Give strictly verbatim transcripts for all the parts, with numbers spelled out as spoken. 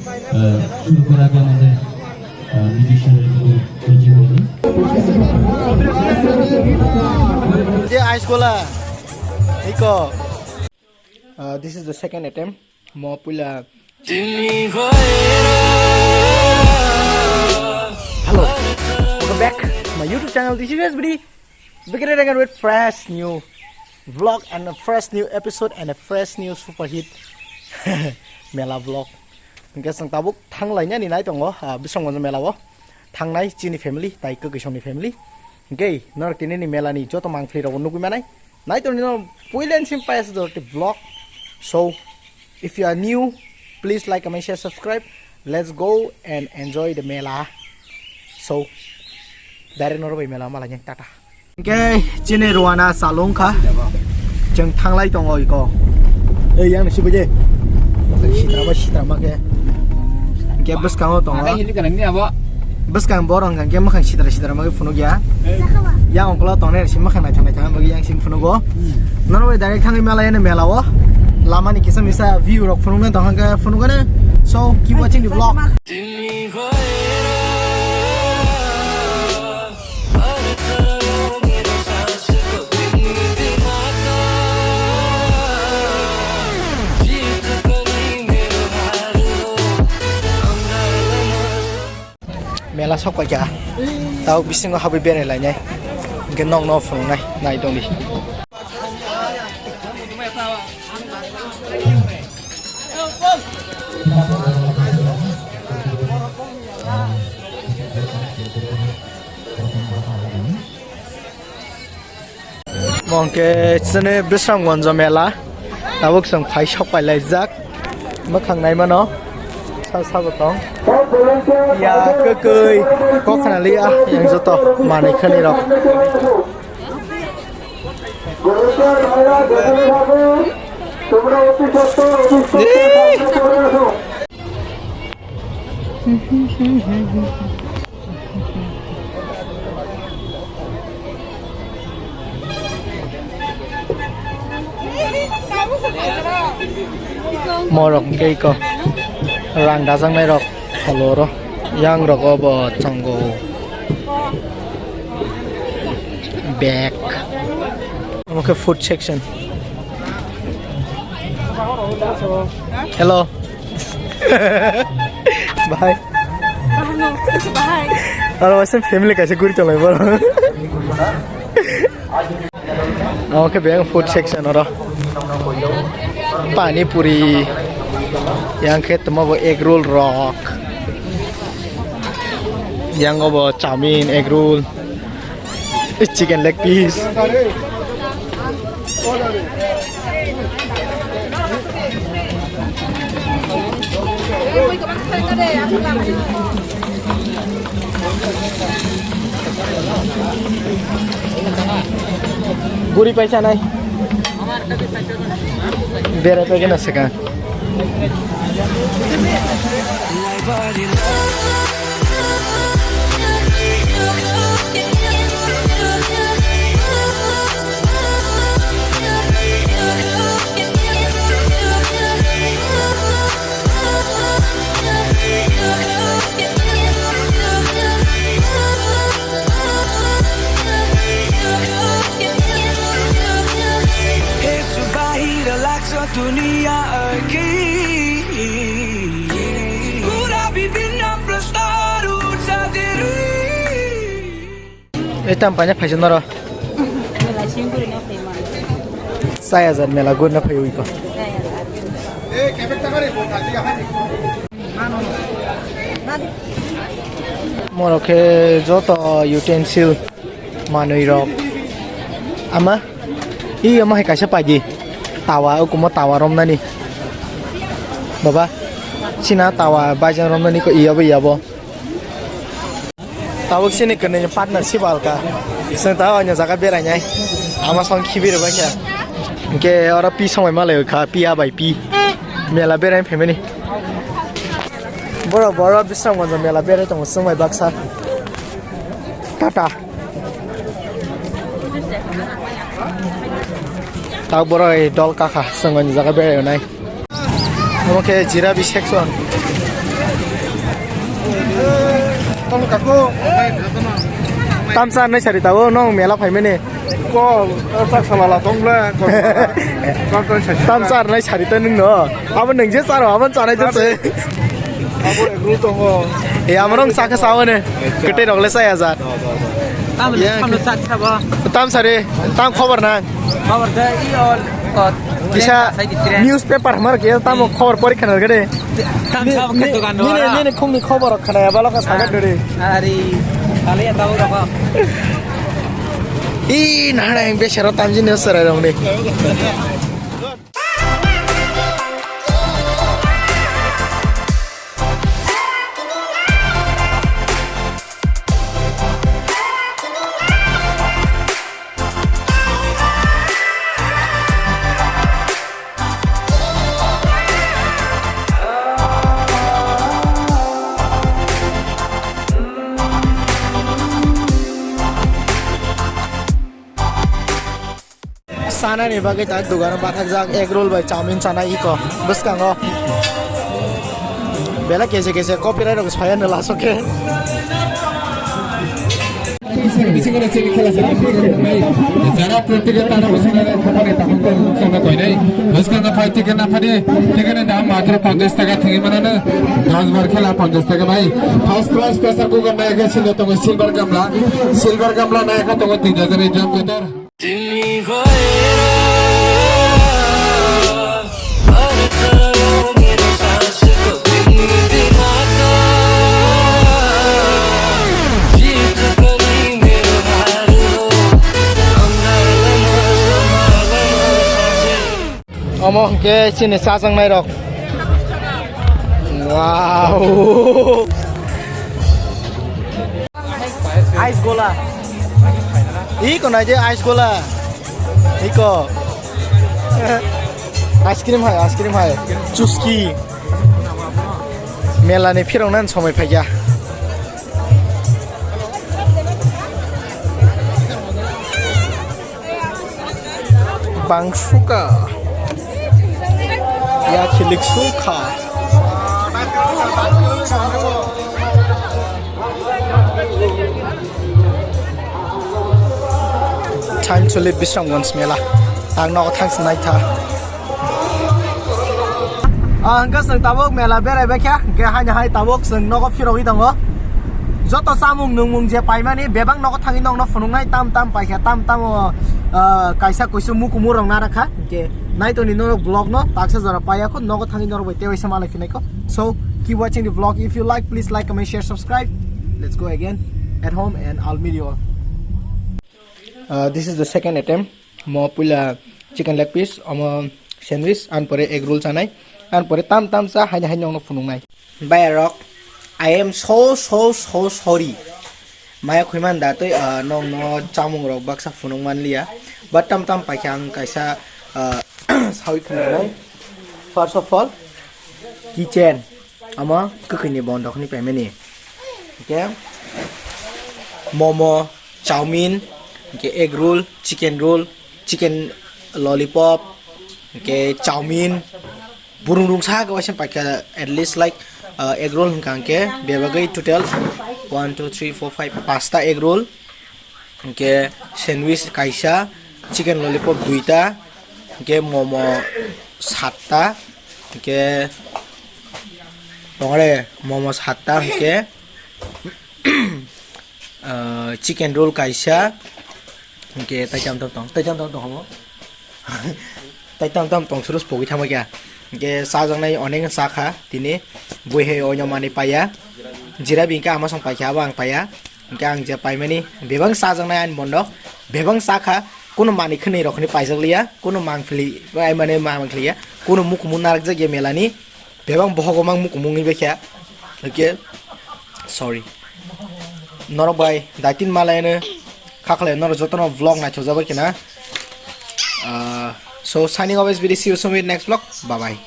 আহ, শুরু করার আগে আমাদের, আহ, বিদেশের একটু পরিচয় করে নিই। যে আইস গোলা, eco. Uh, this is the second attempt. Mo puila. Hello, welcome back to my YouTube channel. This is S B D. Begin again with fresh new vlog and a fresh new episode and a fresh new super hit mela vlog. Hingke chwng tabuk thanglainani nai tongo, ah, Bisramganj mela o thangnai chini family tai kwkwisongni family. Hingke norok tinini mela ni joto mangpili rok nugwi manai. Nai tongni no puila ni sim payas dorti vlog. So if you are new, please like, comment, share, subscribe. Let's go and enjoy the mela. So direct norok bai mela malai tata. Hingke chini ruana salung kha. Chwng thanglai tongo iko. Ei, yang si buje. Sitra ba sitra ma khe. Hingke bwskango tongo. Bwskang borok hingke mwkhang sitra sitra ma khe phunuk ya. Yang ongkolo tongnai si mwkhang naithang naithang ma khe yang si phunugo. Nono bai direct thangwi mala yani mela o. Lama ni kisa misa view rok phunuknai tong hingke phunukgani. So keep watching the vlog. Mela sok paikha, tau bisingo habwi berai lainai, hingke nokno phunuknai nai tongdi. Mongke chini Bisramganj mela, tabuk chwng phai sok pai laijak, mwkhang nai mano, sa sabo tong, ya kwkwi, kok khna li ah, yang joto manwi khani rok. Morok hingke iko rang dajaknai rok salo oro, yang rok obo chongo bag. Omo khe food section. Hello. Bhai. Ano, bhai. Aro waisa family kaisa guri tonglaiboro. Omo khe beng food section oro. Pani puri. Yang khe tamo bo egg roll rok. Yang obo chowmin, egg roll. Chicken leg piece. Guri paisa nai. Berai paikhe na swkang. Ei tam paina phaisa noro. Chai hajar mela gurina phai ui ko. Morok khe joto utensil manwi rok. Ama, i ama hai kaisa paidi. Tawa, ukumo tawa romnani. Baba, sina tawa baijang romnani ko iyabo iyabo. Tabuk sini kwnwi partnership alka. Chwng ta oino jaga berainai. Ama song khibi rwbaikha. Hwnkhe oro pi songbai malai kha, pi abai pi. Mela berai phaimani. Borok, borok Bisramganj mela berai tongo chwng bai baksa. Tao borok dol kakha chwng oini jaga berai rwnai. Omo khe jirabi section. Tamo kako. Tamsa nai sari tabo nong mela phaimani. Kol, kol sak salala tong ble, kol. Kol kol sari. Tamsa nai sari ta nung no. Abo nung je saro, abo chanai je se. Abo egg roll tongo. E, amo nong saka sawane. Kete rok le saya jat. Tam samlo sak sabo. Tam sari, tam khobor nang. Khobor da i ol. Kisa newspaper hamar ke tamo khobor pori khana gede. Tam sabo khe dogan nini, nini khungni khobor khana ya balo ka saga dori. Ari, kali ya tabo rok. I nahana yang besero tamjin ya serai rong ni. Sanani bagwi ta dogano bathakjak egg roll bai chowmin chanai iko bwskango. Belai kese kese copyright rok saya no lasoke. Jara protiga tara bosong na khapani tahun to song na koinai. Bwskango phai ticket na phani, ticket na dam matro ponchash taka thangwi manano, dos bar khela ponchash taka bai. First prize pressure cooker na ega sino tongo silver gamla, silver gamla na ega tongo tin hajar drum kotor. Omo hwnkhe chini chajaknai rok. Wow. Ice gola. Iko nai je ice gola. Iko. Ice cream hai, ice cream hai. Chuski. Mela ni phirong nan somoi phaikya. Bang suka. Ya khilik suka. Time to leave Bisramganj mela. Ang nogo thangsi naitha. Ah, hwnkhe chwng tabuk mela berai baikha, hwnkhe haino hai tabuk chwng nogo phirogwi tongo. Joto chamung nungmung je paimani bebak nogo thangwi nokno phunuknai, tam tam paikha, tam tam o, ah, kaisa kuisu mukumu rok narakha, hwnkhe naitoni norok vlog no taksa jora paiya kho, nogo thangwi norok bai tewaisa malai phinai kho. So, keep watching the vlog. If you like, please like, comment, share, subscribe. Let's go again at home and I'll meet you all. Uh, this is the second attempt. Mo puila chicken leg piece, omo sandwich, an pore egg roll chanai, an pore tam tam cha haini haini nokno phunuknai. Bayarok, I am so, so, so sorry. Maya khuiman da tei, ah, nokno chamung rok baksa phunuk manliya. But tam tam paikha ang kaisa, ah, sawi phunuknai. First of all, kitchen. Omo kwkhwini bondok hinwi paimani. Hwnkhe momo, chowmin, hwnkhe egg roll, chicken roll, chicken lollipop, hwnkhe chowmin. Burung rungsa khe waisa paikha, at least like, uh, egg roll hwnkha hwnkhe bebagwi total one, two, three, four, five, pasta egg roll. Hwnkhe sandwich kaisa, chicken lollipop duita, hwnkhe momo satta, hwnkhe tongre momo satta, hwnkhe, ah, chicken roll kaisa, hwnkhe taitam tam tong, taitam tam tong hamo. Tai tam tam tong suru pogwi thangma kya. Hwnkhe chajaknai onek cha kha tini. Bui hai oino manwi paiya. Jira bini khe ama song paikha abo ang paiya. Hwnkhe ang je paimani bebak chajaknai ani bondo. Bebak cha kha. Kuno manwi khwnwi rok hinwi paijak liya. Kuno mangpili bai mane mangpili ya. Kuno mukumu narakjak ya melani. Bebak bohogo mang mukumu wngwi baikha. Hwnkhe sorry. Norok bai daitin malayano. Khaklai norok jotono vlog naithokjabai khena. Ah, so signing off is very, see you soon with next vlog. Bye bye.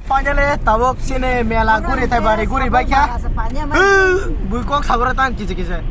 Finally, tabuk chini mela guri thai bari guri baikha. Bui kok sabra tang kije kije.